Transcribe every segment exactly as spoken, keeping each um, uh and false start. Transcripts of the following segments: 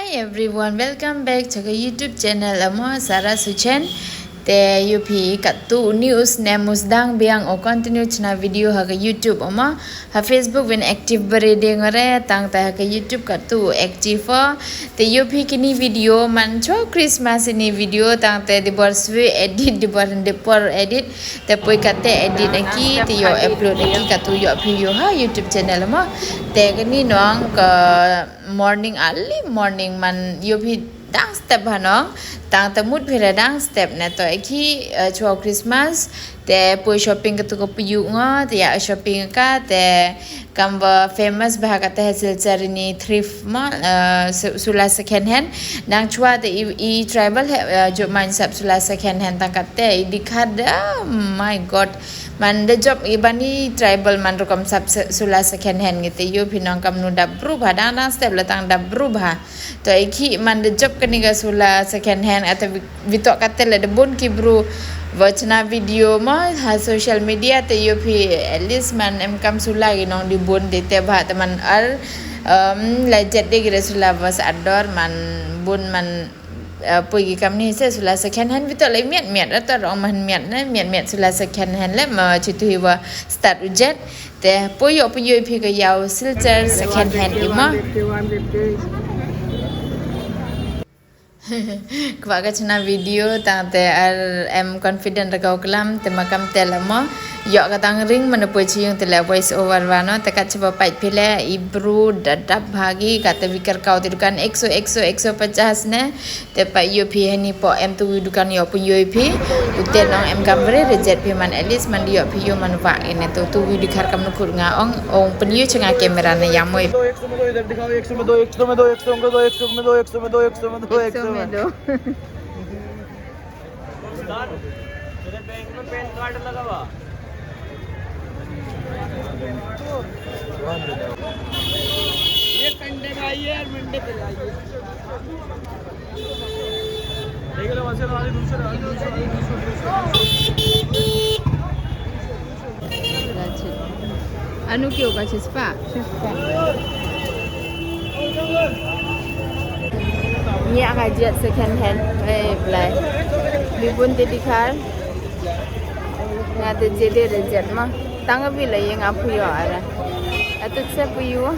Hi everyone, welcome back to ka YouTube channel amo, Sara Suchen. Te yoo phi katu news ne musdang biang o continue chna video ha ka YouTube amo. Ha Facebook win active bare de ngare, tang te ha ka YouTube katu active o. Te yoo phi kini video man cho Christmas ini video, tang te di bor swi edit, di bor de por edit. Te poi kate edit aki, te yoo upload aki katu yoo phi yoo ha YouTube channel amo. Te kani nong ka morning, early morning man yoo phi dang step ha nong, tang te mut phi re dang step ne to aki, eh, chwa Christmas, te poi shopping katu ka pyu ngo, te ya shopping ka, te kam ba famous ba ha kate ha Silchar ini thrift mo, eh, su-, sula second hand, dang chwa te i, i tribal he, eh, jo man sap sula second hand tang kate, i dikhar da, oh my God, man da jop i bani tribal man rukom sap se-, sula second hand ngi te yoo phi nong kamnu dap bru bha, dang dang step la tang dap bru bha. To iki man da jop kani ka sula second hand ata vi-, vitok kate le da bun ki bru wa chna video mo ha social media te yoo phi at least man em kam sula ki nong di bun de te bha te man ar, um, la jet de ki re sula was ador man bun man, uh, poi ki kam ni se sula second hand vitok le miat miat ator ong man miat ne miat miat sula second hand le ma chitu hi wa start u jet. Te poi yoo phi yoo phi ka yaw Silchar second hand imo. Kwah ka chna video tang te ar em confident ra ka klam te ma kam te la mo. Yoo ka tang ring mana poi chi yung te la voice over wa no te ka chiba pait phi le i bru da dap bha ki kate vikar kau te dukan ekso, ekso, ekso pachas ne. Te pa yoo phi hani po em tu wi dukan yoo phi yoo phi. U te nong em kam re reject phi man at least man yoo phi yoo man wa ene to tu wi dukan kam nu khur nga ong ong pyn yoo changa camera na yamoi. दो, एक सौ में दो, इधर दिखाओ, एक सौ में दो, एक सौ में दो, एक सौ में दो, एक सौ में दो, एक सौ में दो, एक सौ में दो, एक सौ में दो। तेरे बैंक में पैन कार्ड लगा हुआ? ये संडे का ही है यार, मंडे पे लाइए। Anu kio ka chispa? Chispa. Nya ka jet second hand. Eh, blai. Bibun te dikhar. Nga te jede de jet ma. Tang bi la yeng apu yo ara. Atut se pu yo.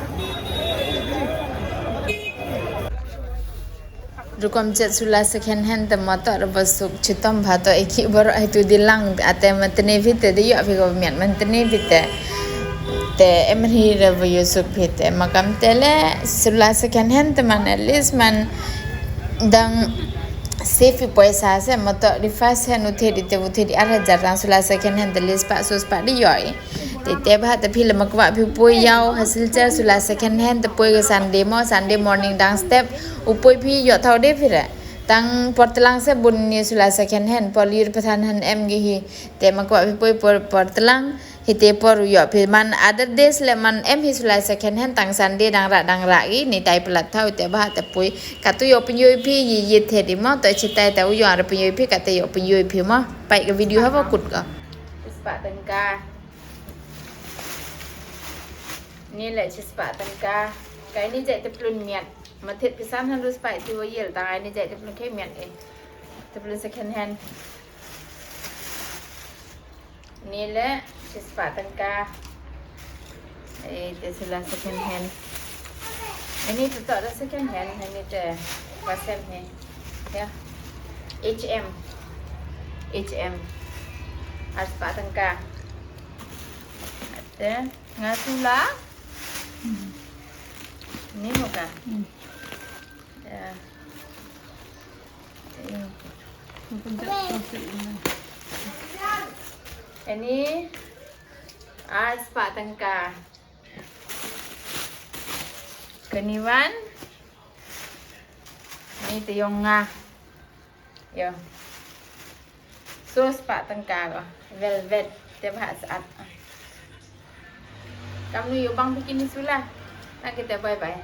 Rukom jet sula second hand te motor ba suk chitom bha to eki bor ai tu dilang ate mantene bhi te de yo phi ko miat mantene bhi te. Te em ri re ba yo suk bhi te makam te le sula second hand te man at least man dang save i poisa se motor di first hand uthe di te uthe di ar hajar dang sula second hand te le spa so spa di yo i. Te te bha te phi le makwa phi poi yaw ha Silchar sula second hand te poi ka Sunday mo, Sunday morning dang step u poi phi yo thau de phi re. Tang por tlang se bun ni sula second hand, por yur pathan han em gi hi. Te makwa phi poi por, por tlang hi te por yo phi man other days le man em hi sula second hand tang Sunday dang ra dang ra gi ni tai plat thau te bha te poi. Katu yo phi yo phi yi yi the di mo to chitai ta u yo ra phi yo phi kate yo phi yo phi mo. Pai ka video ha wa kut ka. Spa tangka. Ni le chispah tangka. Ka ini jai te plun miat. Mathet pisan han rus pai ti wa yel tang ini jai te plun ke miat eh. Te plun second hand. Ni le chispah tangka. Eh, te sula second hand. Ini te tok da second hand, ini te pasem he. Ya. H M. H M. Arspah tangka. Te nga sula. Ni mo ka. Ya. Ini arspah tangka. Kani wan. Ni te yong nga. Yo. So spah tangka ko. Velvet. Te bha saat. Kamnu yo bang bikin ni sula. Tang kite bye bye.